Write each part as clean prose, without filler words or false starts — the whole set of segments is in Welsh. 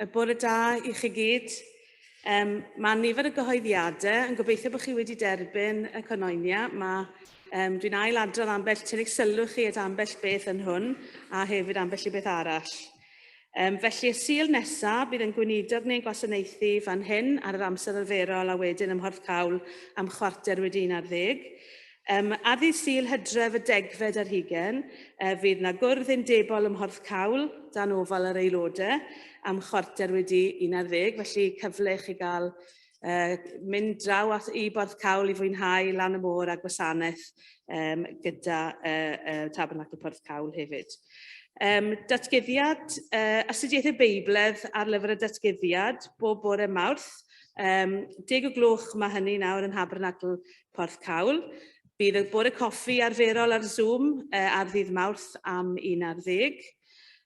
Y bore da i chi gyd. Um, mae nifer o gyhoeddiadau, yn gobeithio bod chi wedi derbyn y conoenia. Mae, um, dwi'n ail adrodd ambell, tynnu sylw chi at ambell beth yn hwn, a hefyd ambell i beth arall. Um, felly y Sul nesaf bydd yn gweinidog neu'n gwasanaethu fan hyn ar yr amser arferol a wedyn ym Mhorthcawl am chwarter wedi 11. Um, ar ddydd Sul Hydref y degfed ar hugen, uh, fydd na gwrdd undebol ym Mhorthcawl dan ofal yr aelodau am chwarter wedi 11, felly cyfle i chi gael uh, mynd draw at, i Borthcawl i fwynhau lan y môr a gwasanaeth um, gyda uh, uh, Tabernacl Porthcawl hefyd. Um, datguddiad, uh, astudiaethau Beibledd ar lyfr y datguddiad, bob bore Mawrth. Um, 10 o gloch mae hynny nawr yn Nhabernacl Porthcawl. Bydd y bore coffi arferol ar Zoom uh, ar ddydd Mawrth am 11.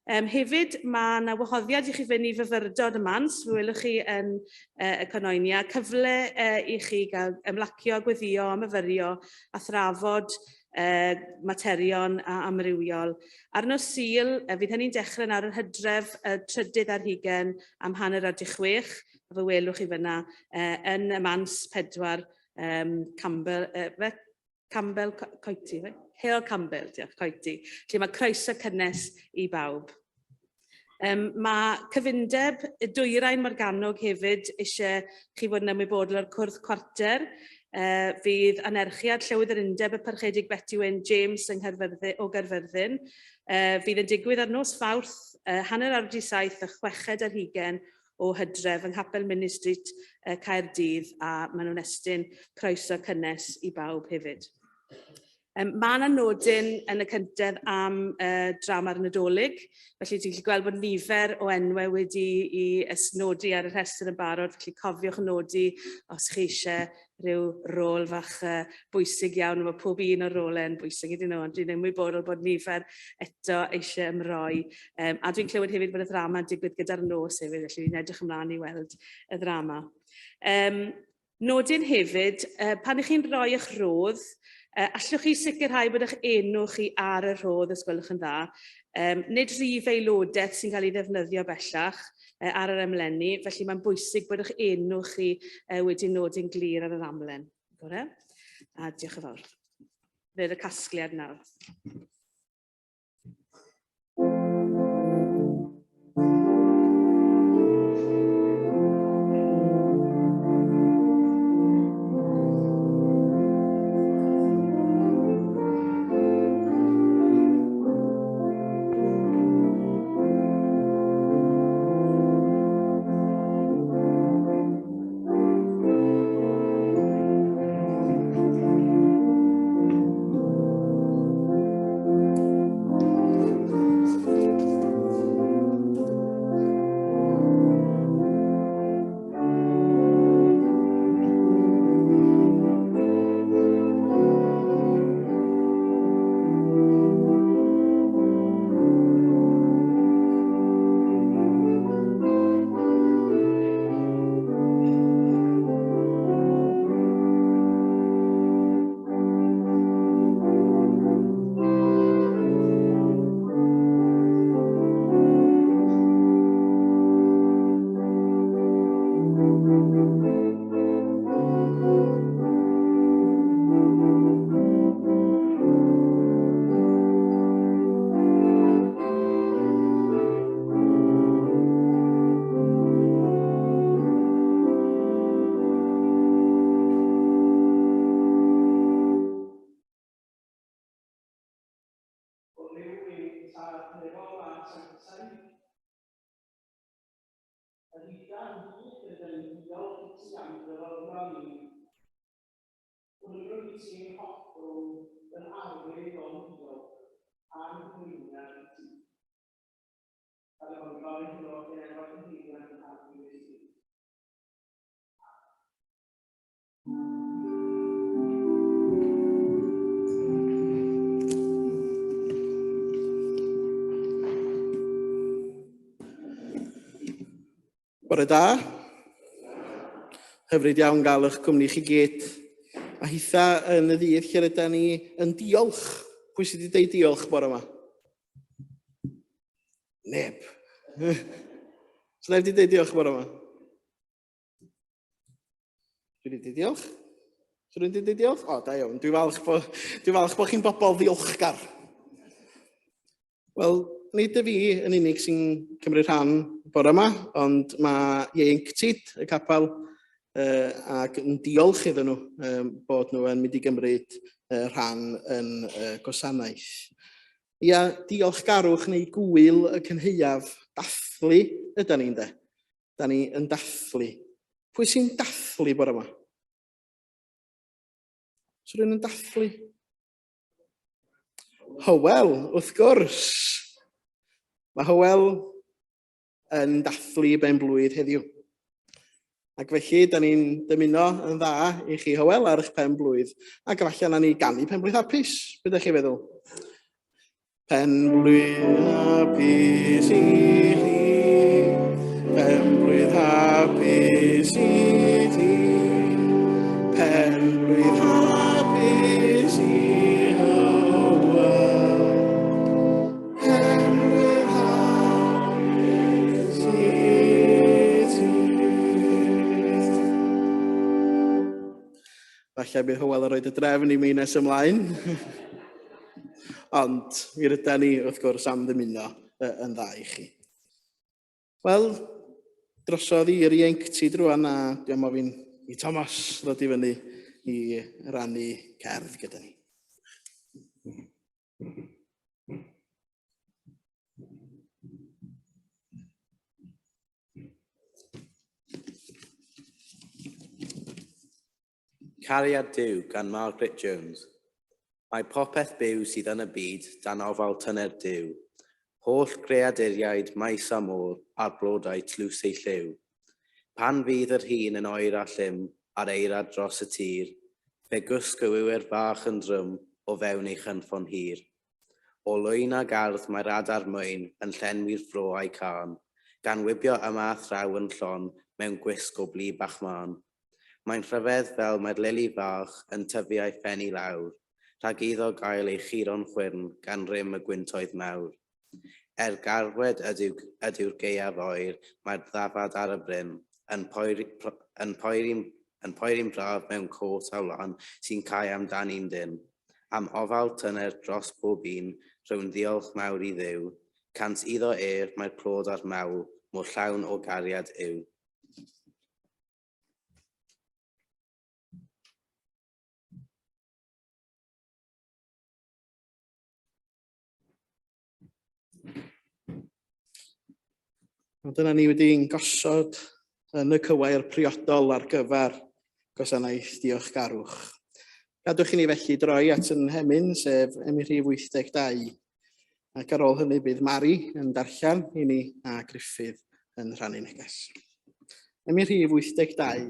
Um, hefyd, mae yna wahoddiad i chi fynd i fyfyrdod y mans, fe welwch chi yn uh, y Conoenia, cyfle uh, i chi gael ymlacio, gweddio, myfyrio a thrafod uh, materion a amrywiol. Ar nos Sul, uh, fydd hynny'n dechrau nawr yn hydref y trydydd ar hugen am hanner ar 6, a fe welwch chi fyna uh, yn y mans 4 um, Campbell, uh, Campbell Coety, fe? Heol Campbell, diolch, Coety, lle mae croeso cynnes i bawb. Um, mae cyfundeb y dwyrain Morgannwg hefyd eisiau chi fod yn ymwybodol o'r cwrdd cwarter. Uh, fydd anerchiad Llywydd yr Undeb y Parchedig Betty Wyn James yng Nghaerfyrddin, o Gaerfyrddin. Uh, fydd yn digwydd ar nos Fawrth, uh, hanner awr wedi saith, y chweched ar hugen o Hydref yng Nghapel Minny Street, Caerdydd, a maen nhw'n estyn croeso cynnes i bawb hefyd. Um, mae yna nodyn yn y cyntedd am uh, drama'r Nadolig, felly ti'n gallu gweld bod nifer o enwau wedi i ysnodi ar y rhestr yn barod, felly cofiwch nodi os chi eisiau rhyw rôl fach uh, bwysig iawn, mae pob un o'r rolau yn bwysig iddyn nhw, ond dwi'n ymwybodol bod nifer eto eisiau ymroi. Um, a dwi'n clywed hefyd bod y ddrama yn digwydd gyda'r nos hefyd, felly fi'n edrych ymlaen i weld y ddrama. Um, nodyn hefyd, uh, pan ych chi'n rhoi eich rhodd, uh, allwch chi sicrhau bod eich enw chi ar y rhodd os gwelwch yn dda. Um, nid rhif aelodaeth sy'n cael ei ddefnyddio bellach uh, ar yr amlenni, felly mae'n bwysig bod eich enw chi uh, wedi nodi'n glir ar yr amlen. Gore. A diolch yn fawr. Fydd y casgliad nawr. O Dduw ein Tad nefol a sanctaidd, Yr ugain hyd ydyn ni'n diolch i ti am dy roddion i ni. Hwyrwn i ti ein hoffrwm yn arwydd o'n diolch a'n hymrwymiad i ti. Ar y fod yn gofyn hwnnw yn enw'r cyfeiriad yn Arglwydd Iesu Grist. Bore da. Hyfryd iawn gael eich cwmni chi gyd. A hitha yn y ddydd lle rydyn ni yn diolch. Pwy sydd wedi dweud diolch bore yma? Neb. So neb wedi dweud diolch bore yma? Dwi wedi dweud diolch. So rwy'n wedi dweud diolch? O, da iawn. Dwi'n falch bod, dwi falch bod chi'n bobl ddiolchgar. Wel, nid y fi yn unig sy'n cymryd rhan bore yma, ond mae ieuenctid y capel uh, ac yn diolch iddyn nhw um, bod nhw yn mynd i gymryd uh, rhan yn uh, gwasanaeth. Ia, diolchgarwch neu gwyl y cynhaeaf dathlu ydy ni'n de. Da ni yn dathlu. Pwy sy'n dathlu bore yma? Sy'n rhywun yn dathlu? Hywel, wrth gwrs. Mae Hywel yn dathlu ben blwydd heddiw. Ac felly, da ni'n dymuno yn dda i chi, Hywel, ar eich pen blwydd. Ac efallai na ni ganu pen blwydd hapus, beth ydych chi'n feddwl? Pen blwydd hapus i chi, pen blwydd hapus i ti, pen blwydd hapus i Hywel, pen blwydd hapus i ti. Falle bydd Hywel yn rhoi y drefn i mi nes ymlaen. Ond mi ryda ni, wrth gwrs, am ddymuno yn dda i chi. Wel, drosodd i'r ieuenctid rwan a dwi am ofyn i Thomas ddod i fyny i rannu cerdd gyda ni. Cariad Duw gan Margaret Jones. Mae popeth byw sydd yn y byd dan ofal tyner Duw. Holl greaduriaid maes a môr a'r blodau tlws eu lliw. Pan fydd yr hin yn oer a llym a'r eira dros y tir, fe gwsg y wiwer fach yn drwm o fewn ei chynffon hir. O lwyn a gardd mae'r adar mwyn yn llenwi'r fro a'u cân, gan wibio yma a thraw yn llon mewn gwisg o blu bach mân. Mae'n rhyfedd fel mae'r lili fach yn tyfu a'i phen i lawr, rhag iddo gael ei churo'n chwyrn gan rym y gwyntoedd mawr. Er garwed ydyw, ydyw'r gaeaf oer, mae'r ddafad ar y bryn, yn poeri, yn poeri'n yn poeri'n braf mewn côt a wlân sy'n cau amdani'n dynn. Am ofal tyner dros pob un, rhywun ddiolch mawr i Dduw, cant iddo ef mae'r clod a'r mawl, mor llawn o gariad yw. Wel, dyna ni wedi'n gosod yn y cywair priodol ar gyfer gwasanaeth diolchgarwch. Gadwch i ni felly droi at yn hemyn, sef emyn rhif 82. Ac ar ôl hynny bydd Mari yn darllen i ni a Gruffydd yn rhannu neges. Emyn rhif 82.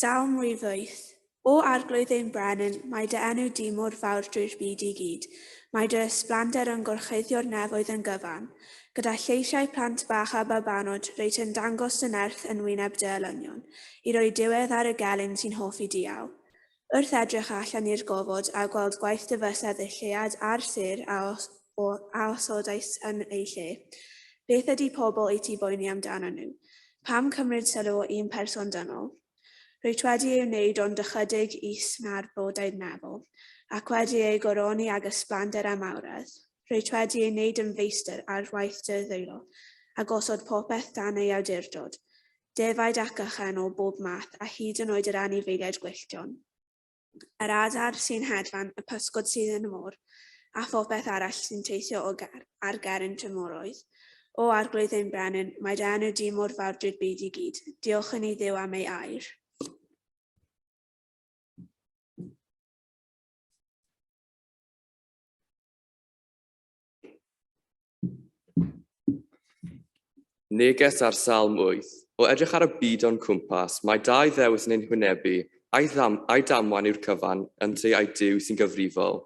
Salm rhif 8. O Arglwydd ein Brenin, mae dy enw di mor fawr drwy'r byd i gyd. Mae dy ysblander yn gorchuddio'r nefoedd yn gyfan. Gyda lleisiau plant bach a babanod, rwyt yn dangos dy nerth yn wyneb dy elynion, i roi diwedd ar y gelyn sy'n hoffi diawl. Wrth edrych allan i'r gofod a gweld gwaith dy fysedd y lleuad a'r sêr a, os, o, a osodais yn eu lle, beth ydy pobl i ti boeni amdano nhw? Pam cymryd sylw o un person dynol? Rwyt wedi ei wneud ond ychydig is na'r blodau nefol, ac wedi ei goroni ag ysblander a mawredd. Rwyt wedi ei wneud yn feistr ar waith dy ddwylo, a gosod popeth dan ei awdurdod, defaid ac ychen o bob math, a hyd yn oed yr anifeiliaid gwylltion. Yr adar sy'n hedfan, y pysgod sydd yn y môr, a phopeth arall sy'n teithio o ger, ar gerrynt y moroedd. O Arglwydd ein Brenin, mae dy enw di mor fawr drwy'r byd i gyd. Diolchwn i Dduw am ei air. Neges ar Salm 8. O edrych ar y byd o'n cwmpas, mae dau ddewis yn ein hwynebu, ai, ddam, ai damwain yw'r cyfan, ynteu ai Duw sy'n gyfrifol.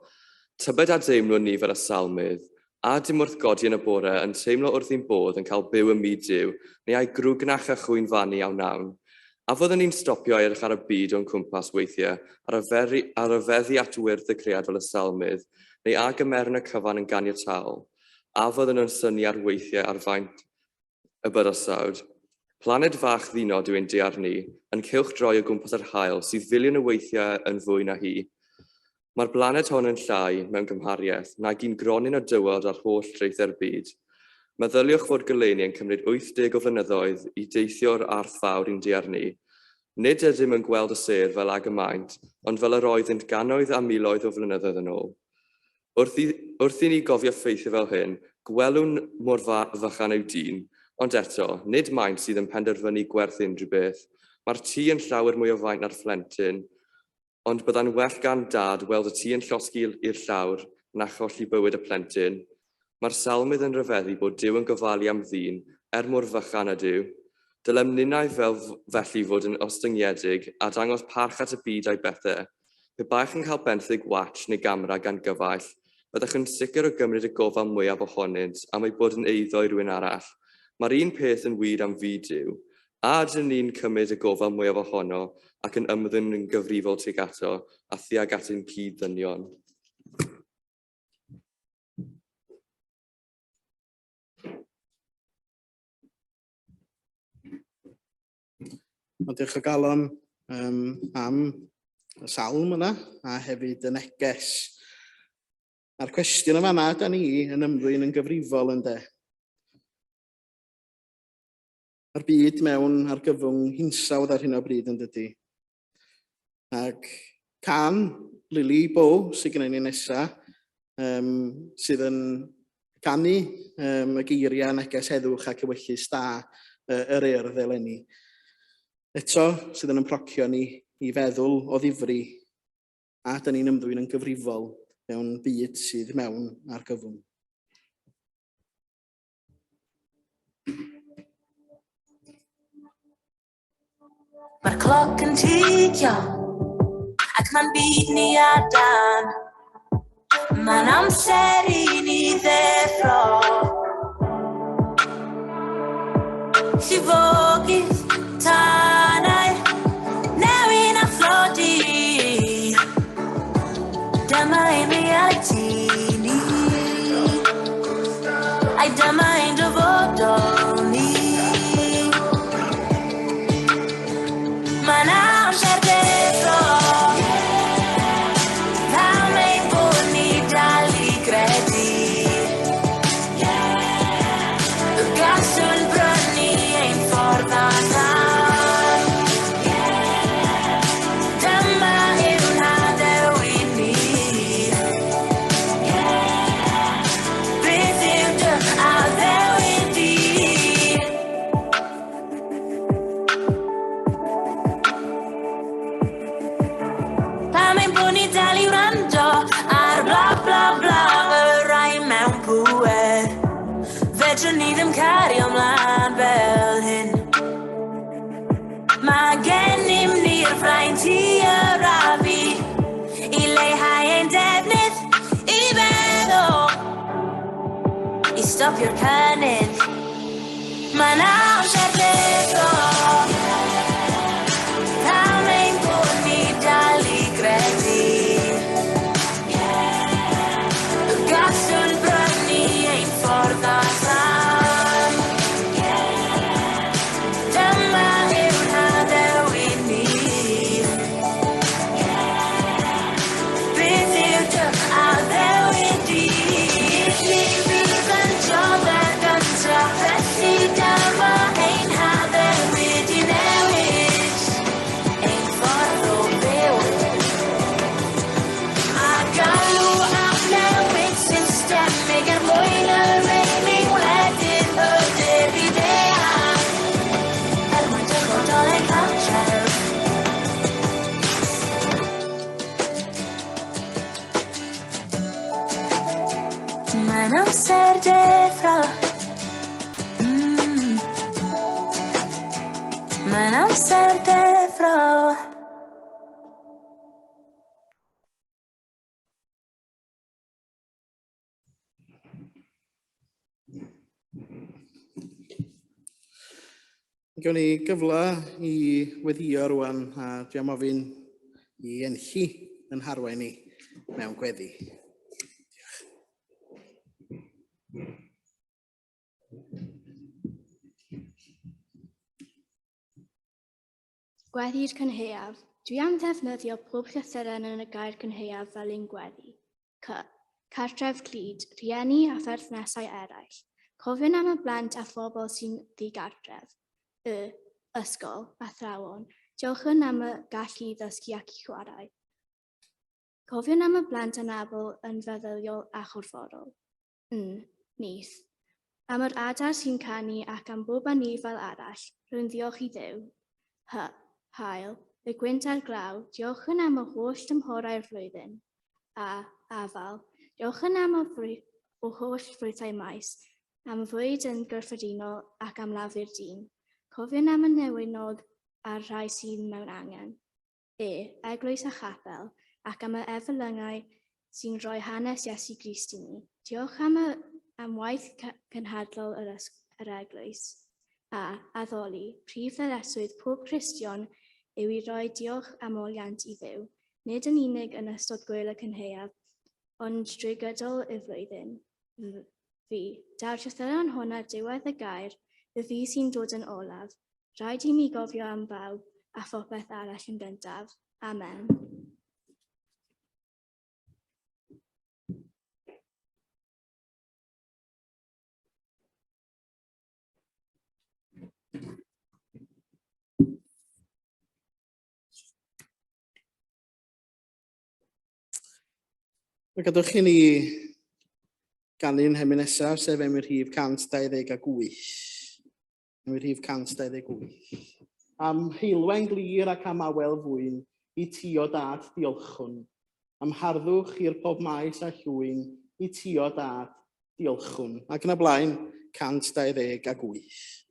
Tybed a deimlwn ni fel y salmydd, a dim wrth godi yn y bore yn teimlo wrth ein bodd yn cael byw ym myd Duw, neu ai grwgnach a chwynfannu a wnawn? A fyddwn ni'n stopio i edrych ar y byd o'n cwmpas weithiau, a rhyfeddu, a rhyfeddu at wyrth y cread fel y salmydd, neu a gymerwn y cyfan yn ganiataol? A fyddwn yn synnu ar weithiau ar faint y bydysawd? Planed fach ddinod yw ein daear ni, yn cylchdroi o gwmpas yr haul, sydd filiwn o weithiau yn fwy na hi. Mae'r blaned hon yn llai, mewn cymhariaeth, nag un gronyn o dywod ar holl draethau'r byd. Meddyliwch fod goleuni yn cymryd 80 o flynyddoedd i deithio o'r arth fawr i'n daear ni. Nid ydym yn gweld y sêr fel ag y maent, ond fel yr oeddynt gannoedd a miloedd o flynyddoedd yn ôl. Wrth i, wrth i ni gofio ffeithiau fel hyn, gwelwn mor fychan yw dyn, ond eto, nid maint sydd yn penderfynu gwerth unrhyw beth. Mae'r tŷ yn llawer mwy o faint na'r phlentyn, ond byddai'n well gan dad weld y tŷ yn llosgi i'r llawr na cholli bywyd y plentyn. Mae'r salmydd yn rhyfeddu bod Duw yn gofalu am ddyn, er mor fychan ydyw. Dylem ninnau fel felly fod yn ostyngiedig a dangos parch at y byd a'i bethau. Pe baech yn cael benthyg watch neu gamera gan gyfaill, byddech yn sicr o gymryd y gofal mwyaf ohonynt am eu bod yn eiddo i rywun arall. Mae'r un peth yn wir am fyd Duw. A ydyn ni'n cymryd y gofal mwyaf ohono ac yn ymddwyn yn gyfrifol tuag ato a thuag at ein cyd-ddynion? Ond diolch o galon um, am y salm yna a hefyd y neges. A'r cwestiwn yma yma, da ni yn ymddwyn yn gyfrifol ynde. Mae'r byd mewn argyfwng hinsawdd ar hyn o bryd yn dydy. Ac can Lily Bow sydd gennym ni nesaf, um, sydd yn canu um, y geiriau neges heddwch ac ewyllys da uh, yr urdd eleni. Eto, sydd yn ymprocio ni i feddwl o ddifri a dyn ni'n ymddwyn yn gyfrifol mewn byd sydd mewn argyfwng. Mae'r cloc yn ticio ac mae'n byd ni ar dan. Mae'n amser i ni ddeffro. Llifogydd, tanau, newyn a thlodi. Dyma ein realiti ni. Ai dyma ein dyfodol ni. Mae'n amser deffro. Pam ein bod ni dal i gredu y gallwn brynu ein ffordd â thân. Dyma yw'n haddewid ni. Beth yw dy addewid di? Pam ein bod ni dal i wrando ar bla bla bla y rai mewn pŵer? Fedrwn ni ddim cario mlaen fel hyn. Mae gennym ni'r fraint. i stopio'r cynnydd. Mae'n amser deffro. Pam ein bod ni dal i gredu y gallwn brynu ein ffordd allan. Dyma yw'n haddewid ni. Beth yw dy addewid di? Ni fydd yn dioddef gyntaf, felly dyma ein haddewid i newid ein ffordd o fyw. A galw am newid systemig er mwyn y rheini wledydd y de byd-eang, er mwyn dyfodol ein cartref. Mae'n amser deffro. Mae'n amser deffro. Gawn ni gyfle i weddïo rwan, a dwi am ofyn i Enlli yn harwain ni mewn gweddi. Diolch. Gweddi'r cynhaeaf. Dwi am ddefnyddio pob llythyren yn y gair cynhaeaf fel un gweddi. C. Cartref clyd, rhieni a pherthnasau eraill. Cofion am y blant a phobl sy'n ddigartref. Y. Ysgol, athrawon. Diolchwn am y gallu i ddysgu ac i chwarae. Cofion am y blant anabl yn feddyliol a chorfforol. N. Nyth. Am yr adar sy'n canu ac am bob anifail arall, rwy'n ddiolch i Dduw. H. Haul, y gwynt a'r glaw, diolchwn am y holl dymhorau'r flwyddyn. A. Afal, diolchwn am y o holl ffrwythau maes, am fwyd yn gyffredinol ac am lafur dyn. Cofion am y newinog a'r rhai sydd mewn angen. E, eglwys a chapel, ac am y efelyngau sy'n rhoi hanes Iesu Grist i ni. Diolch am, y, am waith cynhadlol yr, yr eglwys. A, addoli, prif ddyletswydd pob Cristion yw i roi diolch am oliant i Dduw, nid yn unig yn ystod gwyl y cynhaeaf, ond drwy gydol y flwyddyn. Fi. Daw'r llythyren hwn ar diwedd y gair, y fi sy'n dod yn olaf. Rhaid i mi gofio am bawb a phopeth arall yn gyntaf. Amen. Mae gadwch i ni ganu'n hemyn nesaf, sef emyn rhif 128. Emyn rhif 128. Am heulwen glir ac am awel fwyn, i ti o dad diolchwn. Am harddwch i'r pob maes a llwyn, i ti o dad diolchwn. Ac yn y blaen, 128.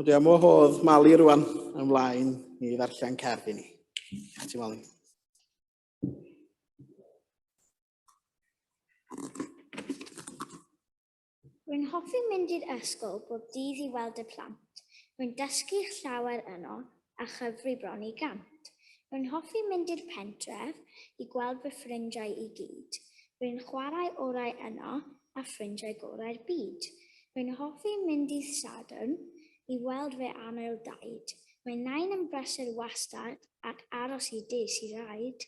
dwi am wahodd Mali rwan ymlaen i ddarllen cerdd i ni. Diolch ti, Mali. Rwy'n hoffi mynd i'r ysgol bob dydd i weld y plant. Rwy'n dysgu llawer yno a chyfri bron i gant. Rwy'n hoffi mynd i'r pentref i gweld fy ffrindiau i gyd. Rwy'n chwarae orau yno a ffrindiau gorau'r byd. Rwy'n hoffi mynd dydd Sadwrn i weld fy annwyl daid. Mae Nain yn brysur wastad ac aros i des i raid.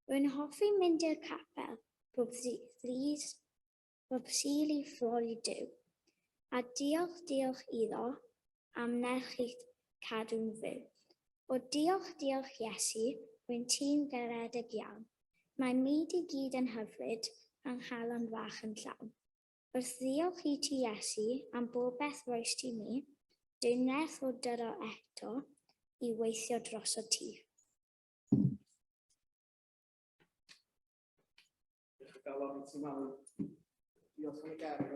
Rwy'n hoffi mynd i'r capel bob ddydd Bob Sul i flori Duw. A diolch, diolch iddo am nerch i'th cadw'n fyw. O diolch, diolch Iesu, rwy'n ti'n garedig iawn. Mae myd i gyd yn hyfryd, a nghalon fach yn llawn. Wrth ddiolch i ti Iesu am bobeth roist i mi, dw nerth o dyro eto i weithio drosod ti. Diolch o galon i ti, Mali. Diolch am y gerdd.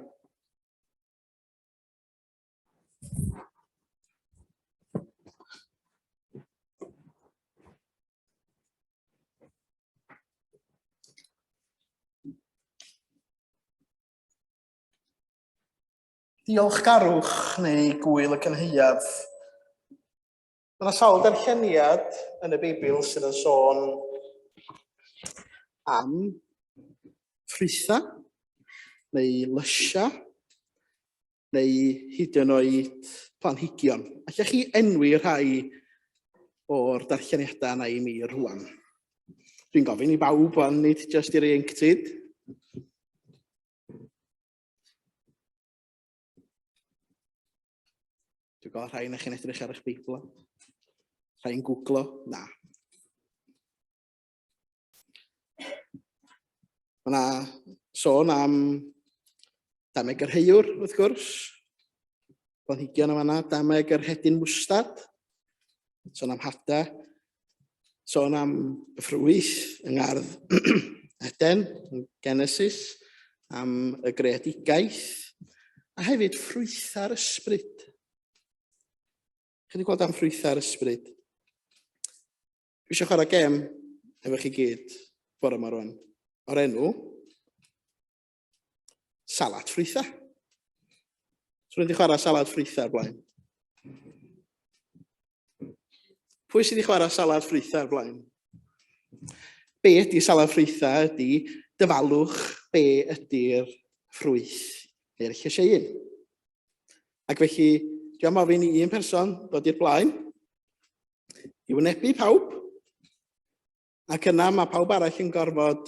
Diolchgarwch neu gwyl y cynhaeaf. Mae yna sawl darlleniad yn y Beibl sydd yn sôn am ffrwythau neu lysiau neu hyd yn oed planhigion. Allech chi enwi rhai o'r darlleniadau yna i mi rwan? Dwi'n gofyn i bawb, ond nid jyst i'r ieuenctid. Dwi'n gweld rhai na chi'n edrych ar eich Beibl. Rhai'n googlo. Na. Mae yna sôn am dameg yr heiwr, wrth gwrs. Planhigion yma yna, dameg yr hedyn mwstad. Sôn am hada. Sôn am y ffrwyth yng ngardd Eden, yn Genesis, am y greadigaeth, a hefyd ffrwythau'r ysbryd. Chi wedi gweld am ffrwythau'r ysbryd? Dwi eisiau chwarae gem efo chi gyd bore yma rwan, o'r enw Salad ffrwythau. So wedi chwarae salad ffrwythau o'r blaen? Pwy sydd wedi chwarae salad ffrwythau o'r blaen? Be ydy salad ffrwythau ydy dyfalwch be ydy'r ffrwyth neu'r llysieuyn. Ac felly, dwi am ofyn i un person ddod i'r blaen, i wynebu pawb, ac yna mae pawb arall yn gorfod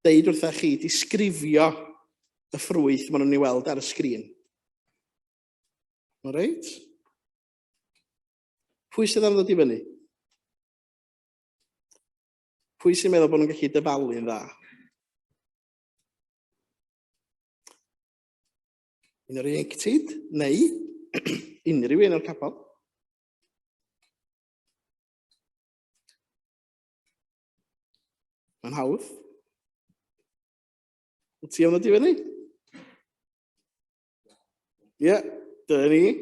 deud wrtha chi, disgrifio y ffrwyth maen nhw'n ei weld ar y sgrin. All reit? Pwy sydd am ddod i fyny? Pwy sy'n meddwl bod nhw'n gallu dyfalu'n dda? Un o'r ieuenctid, neu unrhyw un o'r capel. Mae'n hawdd. Wyt ti am ddod i fyny? Ie, yeah, dyna ni.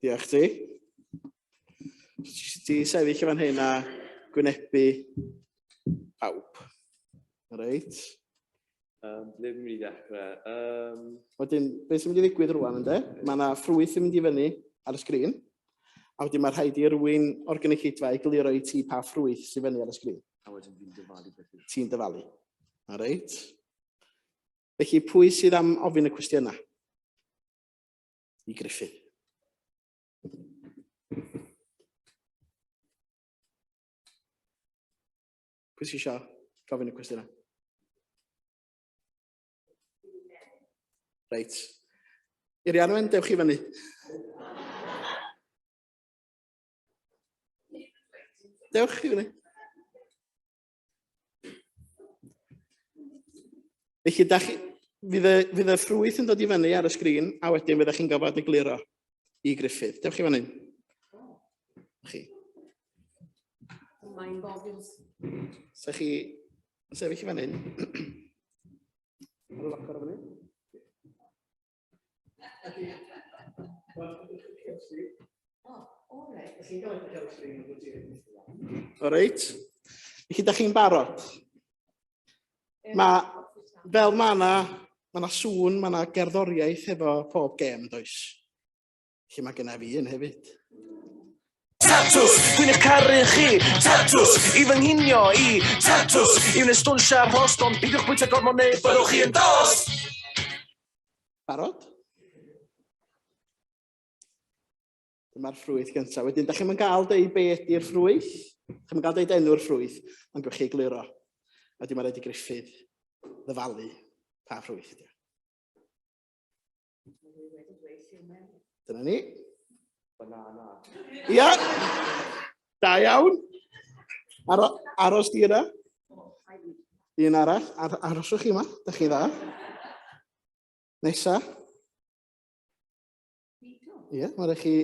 Diolch ti. Ti sefyll yn fan hyn a gwynebu pawb. Reit. Um, ble fi'n mynd i ddechrau? Um... Wedyn, beth sy'n mynd i ddigwydd rwan, ynddo? Mae yna ffrwyth yn mynd i fyny ar y sgrin, a wedyn mae rhaid i rywun o'r gynulleidfa egluro i ti pa ffrwyth sy'n fyny ar y sgrin. A wedyn fi'n dyfalu beth yw. Ti'n dyfalu. A reit. Felly, pwy sydd am ofyn y cwestiynau? I Griffith. Pwy sy'n eisiau gofyn y cwestiynau? Reit. Irianwen, dewch i fyny. Dewch i fyny. Felly, da chi, fydd, y, fydd y ffrwyth yn dod i fyny ar y sgrin, a wedyn fyddech chi'n gofod egluro i Griffith. Dewch i fyny. Chi. Mae'n goggles. So chi yn sefyll i fan hyn. Ar y locker o fyny. Chi'n cael edrych ar y sgrin wyt ti? O reit. Felly, da chi'n barod? Mae, fel mae yna, mae yna sŵn, mae yna gerddoriaeth efo pob gêm, does? Felly mae genna fi un hefyd. Tatws, dwi'n eich caru chi. Tatws, i fy nghinio i. Tatws, i wneud stwnsio ar rhost, ond peidiwch bwyta gormod neu byddwch chi yn dost. Barod? Dyma'r ffrwyth gyntaf. Wedyn, da chi'n mynd gael deud be ydy'r ffrwyth. Chi'n mynd gael deud enw'r ffrwyth, ond gewch chi egluro. A wedyn mae rhaid i Gruffydd ddyfalu pa ffrwyth ydy. Dyna ni. Banana. Ia! Da iawn. Aro, aros di yna. Un arall. Ar, aroswch chi yma. Da chi dda. Nesa. Ie, mae rhaid chi,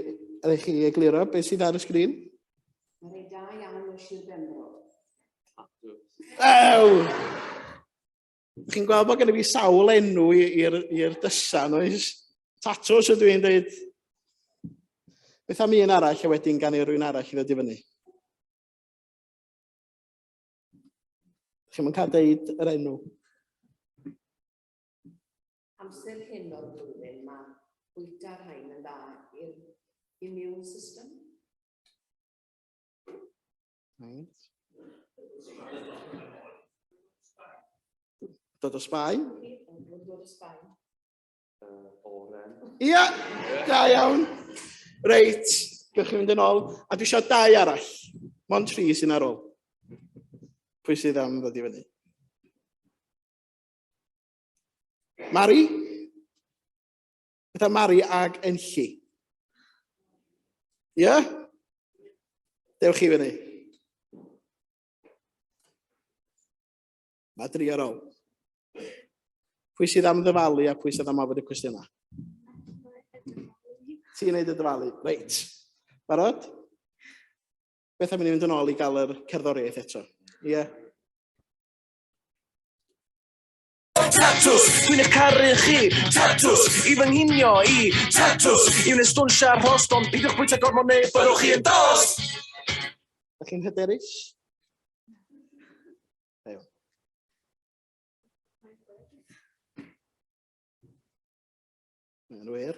rhaid chi egluro beth sydd ar y sgrin. Mae rhai da iawn o Sir Benfro. Ew! Chi'n gweld bod gen i fi sawl enw i'r dysan, oes? Tatws ydw i'n dweud. Beth am un arall a wedyn gan i rwy'n arall i ddod i fyny? Chi'n cael deud yr enw. Amser hyn o'r flwyddyn mae bwyta rhain yn dda i'r immune system. Reit. Dod o Sbaen? Dod o Sbaen. Oren. Ia, da iawn. Reit, gewch chi fynd yn ôl. A dwi eisiau dau arall. Mond tri sy'n ar ôl. Pwy sydd am ddod i fyny? Mari? Beth am Mari ag Enlli? Ie? Yeah? Dewch chi fyny. Mae dri ar ôl. Pwy sydd am ddyfalu a pwy sydd am ofyn y cwestiynau? Ti'n neud y dyfalu. Reit. Barod? Beth am i ni fynd yn ôl i gael yr cerddoriaeth eto? Ie. Yeah. Tatws, dwi'n eich caru chi. Tatws, i fy nghinio i. Tatws, i wneud stwnsio ar rhost, ond peidiwch bwyta gormod neu byddwch chi yn dost. Ydych chi'n hyderus? Mae'n wir.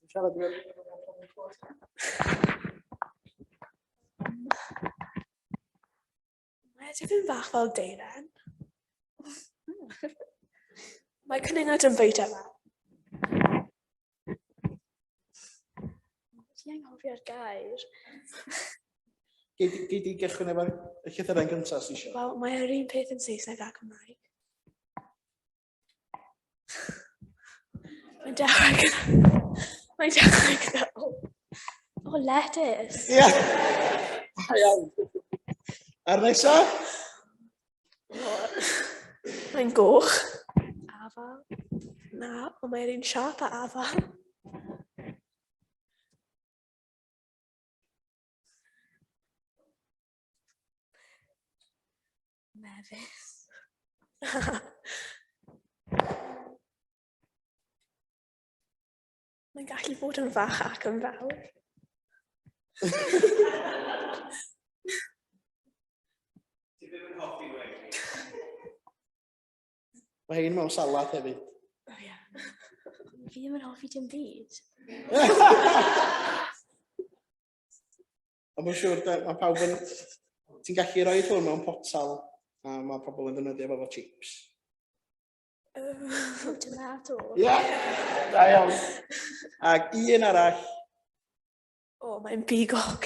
Siarad efo... Mae e tipyn bach fel deilen. Mae cwningod yn bwyta fe. Ti anghofio'r gair. Gei di, gei di gychwyn efo'r llythyren gyntaf os ti eisiau. Wel, mae yr un peth yn Saesneg a Cymraeg. Mae'n dechrau gyda... Mae'n dechrau gyda... O, oh, lettuce. Ie. Yeah. Da iawn. A'r nesa? Mae'n goch. Afal. Na, ond mae'r un siap a afal. Mefus. Mae'n gallu bod yn fach ac yn fawr. Ti ddim yn hoffi wedi? Mae hein mewn salad hefyd. Oh, yeah. Fi ddim yn hoffi dim byd. Ond mae'n siŵr, mae pawb yn... Ti'n gallu rhoi hwn mewn potal a mae pobl yn defnyddio fo efo chips. Tomato. Ie, yeah, da iawn. Ac un arall. O, oh, mae'n bigog.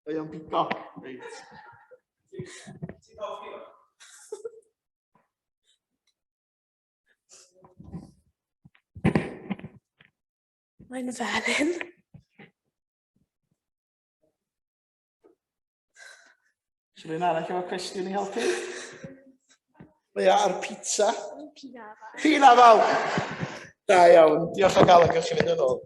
Mae o'n bigog, reit. Ti'n hoffi o? Mae'n felyn. Oes rhywun arall efo cwestiwn i helpu? Mae ar pizza. Pinafal. Pinafal! Da iawn. Diolch o galon, gewch chi fynd yn ôl.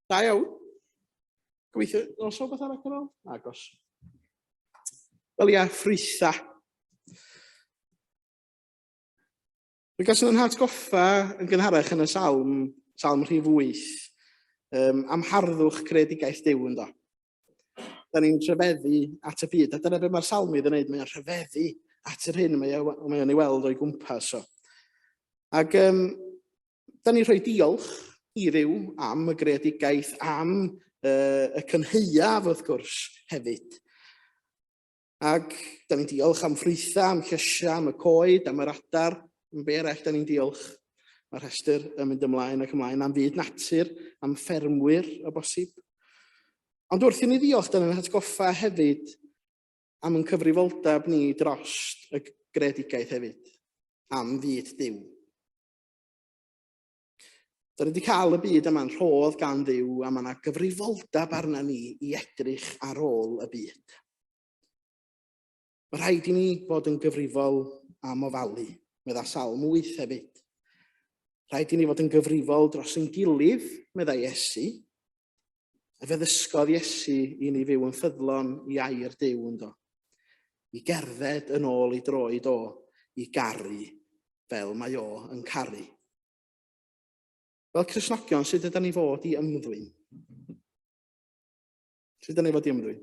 Da iawn. Gobeithio, os o beth arall ar ôl? Agos. Wel ia, ffrwytha. Dwi'n gael yn hatgoffa yn gynharach yn y salm, salm rhif 8, um, am harddwch creadigaeth Duw ynddo. Da ni'n rhyfeddu at y byd, a dyna beth mae'r salmydd yn neud, mae'n rhyfeddu at yr hyn mae o'n ei weld o'i gwmpas o. Ac um, da ni'n rhoi diolch i Dduw am y greadigaeth, am uh, y cynhaeaf wrth gwrs hefyd. Ac da ni'n diolch am ffrwythau, am llysiau, am y coed, am yr adar, am be arall da ni'n diolch. Mae'r rhestr yn mynd ymlaen ac ymlaen am fyd natur, am ffermwyr o bosib. Ond wrth i ni ddiolch, da ni'n hatgoffa hefyd am yn cyfrifoldeb ni dros y greadigaeth hefyd, am fyd Duw. Da ni wedi cael y byd yma'n rhodd gan Dduw a mae yna gyfrifoldeb arna ni i edrych ar ôl y byd. Mae rhaid i ni fod yn gyfrifol am ofalu, medda Salm 8 hefyd. Rhaid i ni fod yn gyfrifol dros yn gilydd, meddai Iesu. A fe ddysgodd Iesu i ni fyw yn ffyddlon i air Duw ynddo. I gerdded yn ôl i droed o, i garu fel mae o yn caru. Fel Cristnogion, sut ydyn ni fod i ymddwyn? Sut ydyn ni fod i ymddwyn?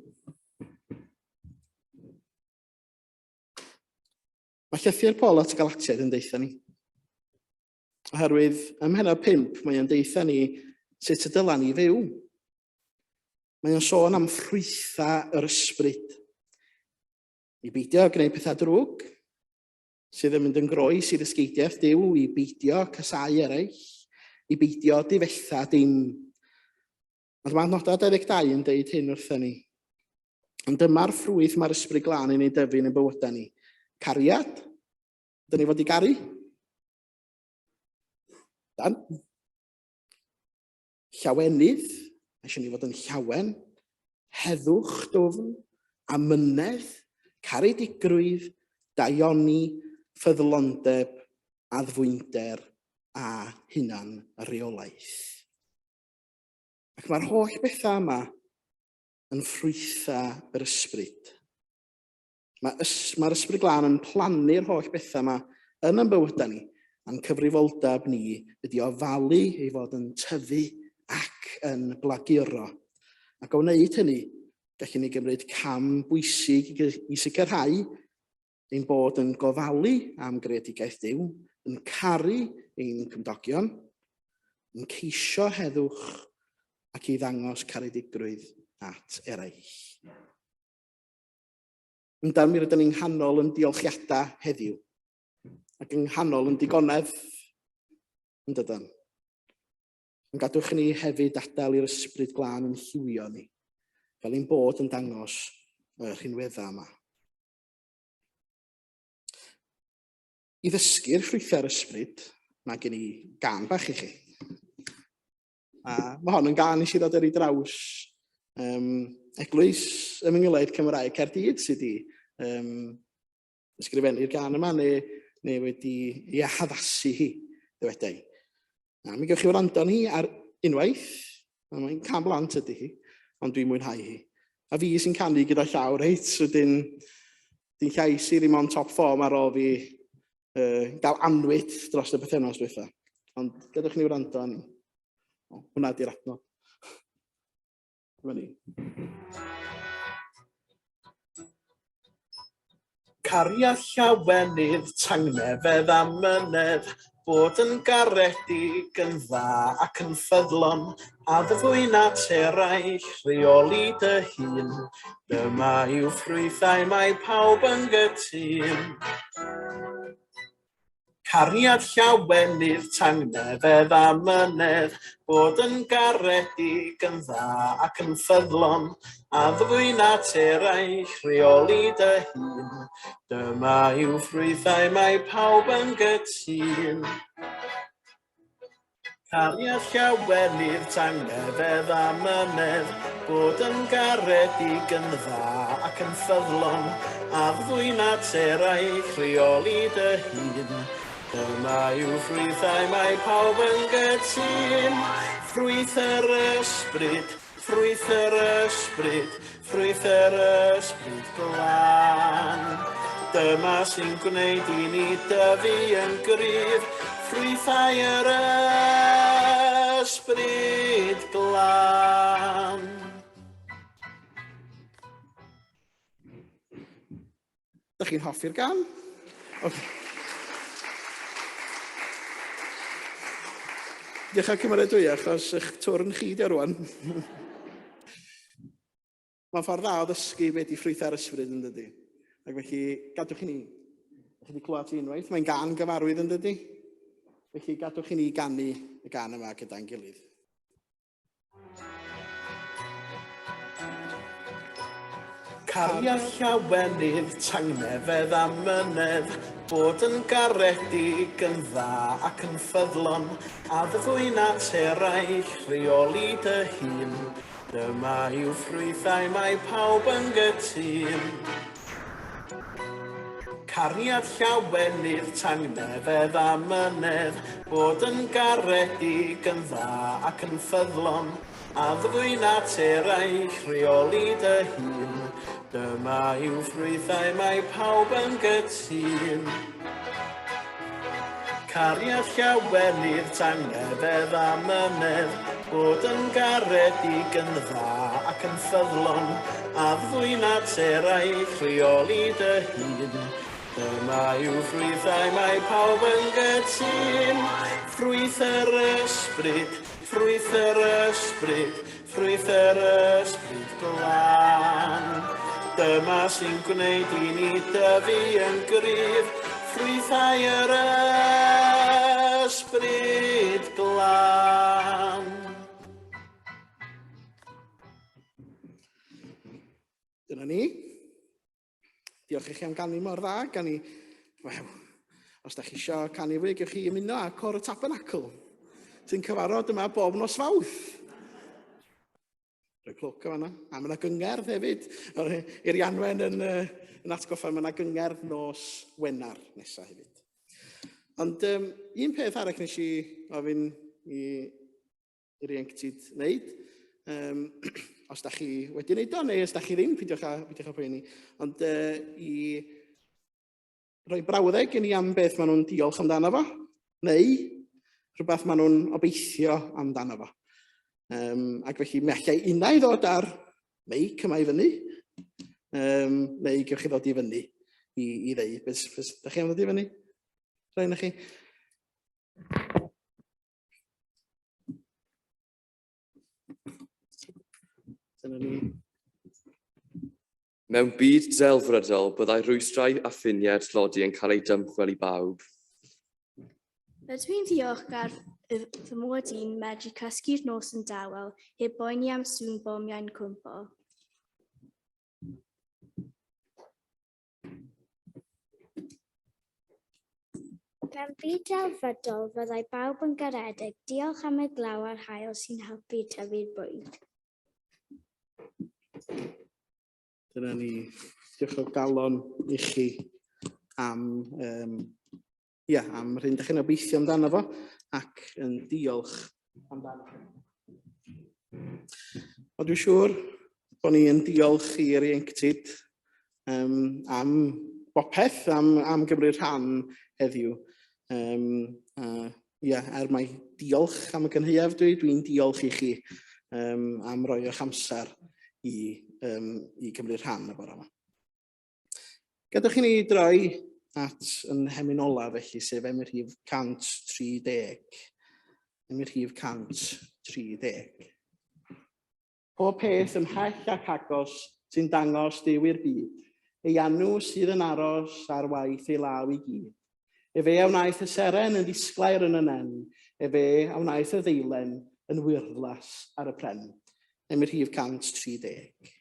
Mae llythyr Paul at y Galatiaid yn deutha ni. Oherwydd ym mhennod 5 mae o'n deutha ni sut y dyla ni fyw. Mae o'n sôn am ffrwytha yr ysbryd. I beidio gwneud pethau drwg, sydd yn mynd yn groes i ddysgeidiaeth Duw, i beidio casau eraill, i beidio difetha dim. Ond mae adnodau 22 yn deud hyn wrthyn ni. Ond dyma'r ffrwyth mae'r ysbryd glân yn ei dyfu yn ein bywydau ni. Cariad, dyn ni fod i garu. Dan. Llawenydd, mae eisiau ni fod yn llawen. Heddwch dwfn, amynedd, caredigrwydd, daioni, ffyddlondeb, addfwynder a hunan reolaeth. Ac mae'r holl bethau yma yn ffrwythau yr ysbryd. Mae ys, mae'r Ysbryd Glân yn plannu'r holl bethau yma yn ein bywydau ni, a'n cyfrifoldeb ni ydy ofalu ei fod yn tyfu ac yn blaguro. Ac o wneud hynny, gallwn ni gymryd cam bwysig i sicrhau ein bod yn gofalu am greadigaeth Duw, yn caru ein cymdogion, yn ceisio heddwch ac i ddangos caredigrwydd at eraill. Yndan, mi rydyn ni'n nghanol yn diolchiadau heddiw, ac yng nghanol yn digonedd, yn dydan. Ond gadwch ni hefyd adael i'r ysbryd glân yn lliwio ni, fel ein bod yn dangos y rhinweddau yma. I ddysgu'r ffrwythau'r ysbryd, mae gen i gan bach i chi. A mae hon yn gân nes i ddod ar ei draws um, Eglwys Efengylaidd Cymraeg Caerdydd sydd wedi um, ysgrifennu'r gân yma neu, neu wedi ei haddasu hi, ddywedai. A mi gewch chi wrando ni ar unwaith, mae'n can blant ydy hi, ond dwi'n mwynhau hi. A fi sy'n canu gyda llaw, reit, wedyn, di'n llais i ddim on top form ar ôl fi uh, gael anwyd dros y bythefnos diwetha. Ond gadewch ni wrando arni. O, hwnna di'r adnod. Dyma ni. Cariad llawenydd, tangnefedd a mynedd, bod yn garedig, yn dda ac yn ffyddlon, a ddfwyn at eraill, rheoli dy hun. Dyma yw ffrwythau mae pawb yn gytûn. Cariad llawenydd, tangnefedd a mynedd, bod yn garedig, yn dda ac yn ffyddlon, a ddwyn at eraill, rheoli dy hun. Dyma yw ffrwythau mae pawb yn gytûn. Cariad llawenydd, tangnefedd a mynedd, bod yn garedig yn dda ac yn ffyddlon, addfwyn at eraill, rheoli dy hun. Dyma yw ffrwythau mae pawb yn gytûn, ffrwyth yr ysbryd, ffrwyth yr ysbryd, ffrwyth yr ysbryd glân. Dyma sy'n gwneud i ni dyfu yn gryf, ffrwythau yr ysbryd glân. Dych chi'n hoffi'r gan? Okay. Diolch am cymeradwyo achos eich twrn chi di rwan. Mae'n ffordd dda o ddysgu beth di ffrwythau'r ysbryd yn dydy. Ac felly, gadwch i ni. Chi wedi clywed ti unwaith, mae'n gan gyfarwydd yn dydy. Felly, gadwch i ni ganu y gan yma gyda'n gilydd. Cariad llawenydd, tangnefedd a mynedd, bod yn garedig, yn dda ac yn ffyddlon, addfwyn at eraill, rheoli dy hun. Dyma yw ffrwythau mae pawb yn gytûn. Cariad llawenydd, tangnefedd a mynedd, bod yn garedig, yn dda ac yn ffyddlon, addfwyn at eraill, rheoli dy hun. Dyma yw ffrwythau mae pawb yn gytûn. Cariad llawenydd, tangnefedd a mynedd, bod yn garedig, yn dda ac yn ffyddlon, addfwyn at eraill, rheoli dy hun. Dyma yw ffrwythau mae pawb yn gytûn, ffrwyth yr ysbryd, ffrwyth yr ysbryd, Ffrwyth yr ysbryd glân. Dyma sy'n gwneud i ni dyfu yn gryf, ffrwythau yr ysbryd glân. Dyna ni. Diolch i chi am ganu mor dda. Gan i, wel, os da chi eisiau canu fwy, gewch chi ymuno â Cor y Tabernacl, sy'n cyfarfod yma bob nos Fawrth. Rhoi clwc o fanna. A mae yna gyngerdd hefyd. I'r Ianwen yn, yn atgoffa, mae yna gyngerdd nos Wener nesaf hefyd. Ond um, un peth arall nes i ofyn i i'r ieuenctid wneud. Um, os da chi wedi wneud o, neu os da chi ddim, peidiwch â, peidiwch â poeni. Ond uh, i roi brawddeg i ni am beth maen nhw'n diolch amdano fo, neu rhywbeth maen nhw'n obeithio amdano fo. Um, ac felly, mi allai unau ddod ar meic yma i fyny, um, neu gewch chi ddod i fyny i, i ddeud beth, beth, da chi am ddod i fyny? Rhaid na chi? Dyna ni. Mewn byd delfrydol, byddai rhwystrau a ffiniau tlodi yn cael eu dymchwel i bawb. Rydw i'n ddiolchgar fy mod i'n medru cysgu'r nos yn dawel heb boeni am sŵn bomiau'n cwympo. Mewn byd delfrydol, fyddai bawb yn garedig, diolch am y glaw a'r haul sy'n helpu tyfu'r bwyd. Dyna ni. Diolch o galon i chi am, um, ia, am yr hyn ydych chi'n obeithio amdano fo ac yn diolch amdano fo. Ond dwi'n siŵr bod ni yn diolch i'r ieuenctid um, am bopeth, am, am gymryd rhan heddiw. Um, uh, ia, er mai diolch am y gynhaeaf dwi, dwi'n diolch i chi um, am roi eich amser i, um, i gymryd rhan y bore yma. Gadewch i ni droi at yn hemyn olaf felly, sef emyn rhif 130. Emyn rhif 130. Pob peth ymhell ac agos sy'n dangos Duw i'r byd, ei anw sydd yn aros ar waith ei law i gyd. Efe a wnaeth y seren yn ddisglair yn y nen, efe a wnaeth y ddeilen yn wyrddlas ar y pren. Emyn rhif 130.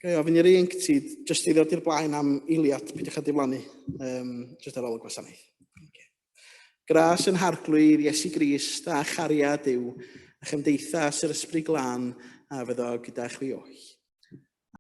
Ga i ofyn i'r ieuenctid jyst i ddod i'r blaen am eiliad, peidiwch â diflannu, um, jyst ar ôl y gwasanaeth. Okay. Gras yn harglwydd Iesu Grist a chariad Duw a chymdeithas yr Ysbryd Glân a fyddo gyda chwi oll.